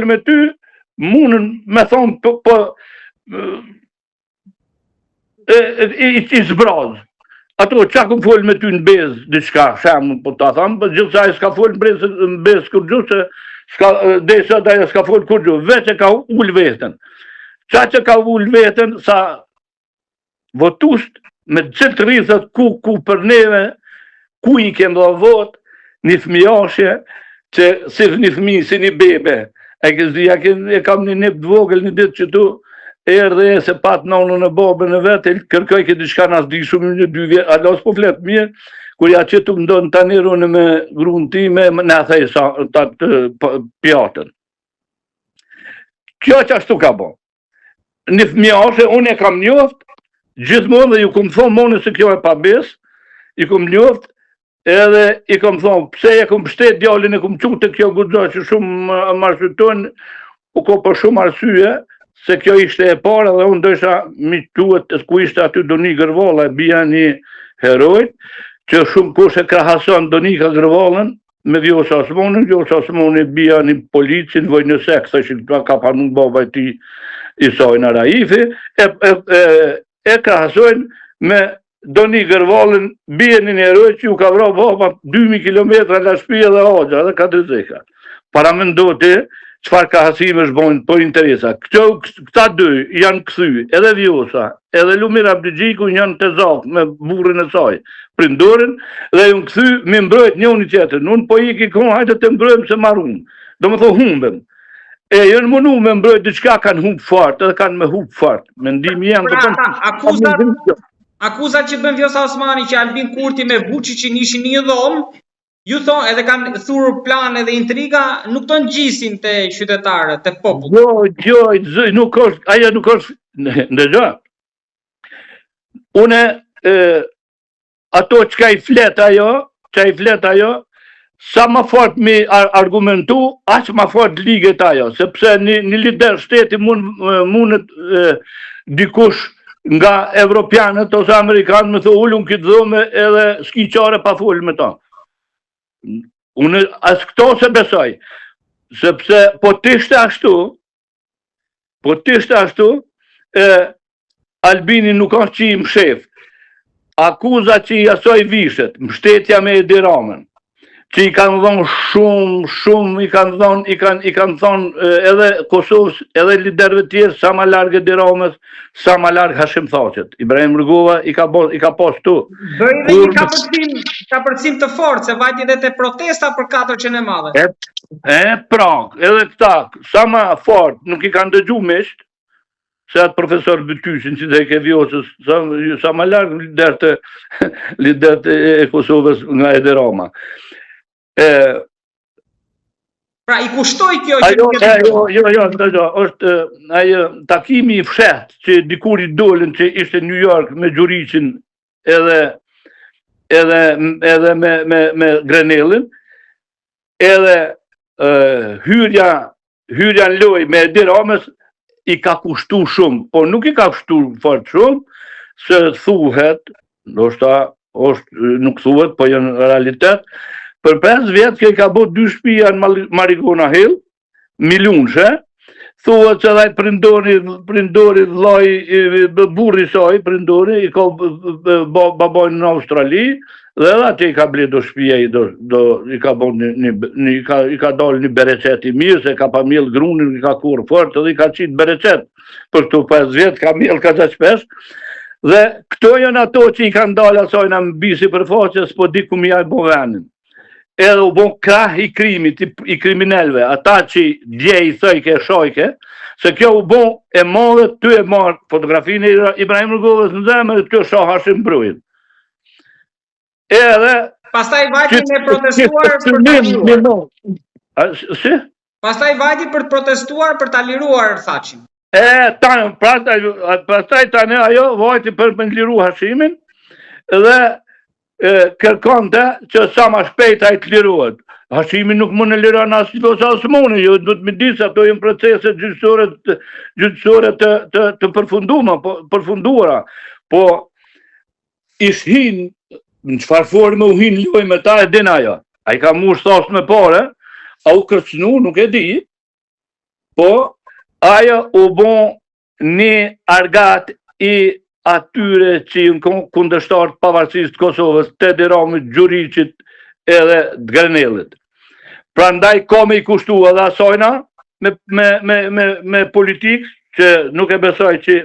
folë me ty, mundën me thonë po, po e, e, i, i zbraz. Ato çka kum folë me ty në besë, diçka, shemë, po ta thamë, po gjithë sa ai s'ka folë në besë, në besë kurgjo, se s'ka, desa ajo s'ka folë kurgjo, veç e ka ulë veten. Qa që ka ulë veten, sa votuest me të gjithë rrithet ku, ku për neve, ku i kem dha vot, një fëmijashe, që si një fëmijë, si një bebe, e ke zi, e, ke, e kam një nip të vogël një ditë që tu, erdhe e se pat nonën e babën e vet, e kërkoj ke diçka nas di shumë një dy vjet, hala s'po flet mirë, kur ja që tu më donë tani unë me grunë time, na thej sa ta të pjatën. Kjo që ashtu ka bo. Një fëmijashe, unë e kam njoft, gjithmonë dhe ju kom thonë monë se kjo e pabesë, i kom njoft, edhe i kom thonë, pse e kom pështet djalin e kom çu te kjo guxo që shumë më arsyetojnë, u ko për shumë arsye, se kjo ishte e para dhe unë dojsha mi quhet ku ishte aty Donika Gërvalla e bija një herojt, që shumë kush e krahason Donika Gërvallën, me Vjosa Osmanin, Vjosa Osmani bija një polici në Vojnë Sek, thëshin ka ka panu baba i tij i saj në Raifi, e, e, e, e krahasojnë me Doni Gërvallën, bijën e një heroj që ju ka vra baba 2000 km nga shtëpia dhe hoxha dhe Kadri Zeka. Paramendo ti çfarë krahasimesh bojnë për interesa. Këto, këta dy janë kthy, edhe Vjosa, edhe Lumir Abdixhiku janë të zak me burrin e saj, prindorin, dhe janë kthy me mbrojt njëni tjetrin. Unë po iki kohë, hajde të mbrojmë se marun. Do më thonë humbem. E janë mundu me mbrojt diçka kanë humb fort, edhe kanë me humb fort. Mendimi jem pra, ata, akuzat, akuzat që bën Vjosa Osmani që Albin Kurti me Vučićin ishin në një dhomë, ju thonë edhe kanë thurur plane dhe intriga, nuk të ngjisin te qytetarët, te populli. Jo, jo, zë, nuk është, ajo nuk është, ndëgjo. Une, e, ato çka i flet ajo, çka i flet ajo, sa më fort mi argumentu, aq më fort liget ajo, sepse një, një lider shteti mund, mundet e, dikush nga evropianët ose amerikanët me thonë ulu n'këtë dhomë edhe s'ki qare pa folë me ta. Unë as këto s'e besoj, sepse po t'ishte ashtu, Po të ishte ashtu, e, Albini nuk është që i mshef. Akuza që i asoj vishet, mbështetja me Edi Ramën, që i kanë dhonë shumë, shumë, i kanë dhonë, i kanë, i kanë thonë edhe Kosovës, edhe liderëve tjerë, sa ma larg Edi Ramës, sa ma larg Hashim Thaçit. Ibrahim Rugova i ka, bo, i ka pas tu. Bëri dhe një kapërcim, kapërcim të fortë, se vajti dhe te protesta për katërçen e madhe. E, e pra, edhe këta, Sa ma fort nuk i kanë dëgju miqt, se atë profesor Bytyqin që dhe ke Vjosës, sa, sa ma larg liderët e, liderët e Kosovës nga Edi Rama. E, pra i kushtoi kjo që ajo, e, jo, jo, jo, jo, jo, është ajo takimi i fshehtë që dikur i dolën që ishte në New York me Gjuriqin edhe edhe edhe me me me Grenellin, edhe hyrja hyrja në lojë me Edi Ramës i ka kushtu shumë, po nuk i ka kushtu fort shumë, se thuhet, ndoshta është nuk thuhet, po janë realitet, për 5 vjet kjo i ka bo dy shtëpia në Marigona Hill, miliunshe, thuhet se dhe prindori, prindori vllai, burri i saj, prindori, i ka babajnë në Australi, dhe edhe atje i ka ble do shpia, i, do, do, i ka bo një, një, një, i ka, i ka dalë një bereqet i mirë, se ka pa mjellë grunin, i ka korrë fort, edhe i ka qitë bereqet, për këto 5 vjet, ka mjellë ka gjaq pesh, dhe këto janë ato që i kanë dalë asajna mbi sipërfaqe, s'po di ku m'ja bo venin. edhe u bon krah i krimit, i, i kriminelve, ata që dje i thojke e shojke, se kjo u bon e madhe ty e marrë fotografinë e Ibrahim Rugovës në zemër e ty sha Hashim Brujin. Edhe... Pastaj vajti me protestuar për ta liruar. Si? Pastaj vajti për të protestuar për ta liruar Thaçin. E, tani, pastaj, pastaj tani ajo vajti për me liru Hashimin dhe e, kërkonte që sa ma shpejt ai të lirohet. Hashimi nuk mund të liron as Vjosa Osmani, jo duhet me ditë se ato janë procese gjyqësore të, gjyqësore të të të përfunduara, po përfunduara. Po ish hin në çfarë forme u hin lojë me ta e din ajo. Ai ka mush thasë me pare, a u kërcënu, nuk e di. Po, ajo u bon një argat i atyre që janë kundërshtarë të pavarësisë të Kosovës, të Edi Ramës, Gjuriqit edhe të Grenellit. Prandaj ka me i kushtu edhe asajna me politikë, që nuk e besoj që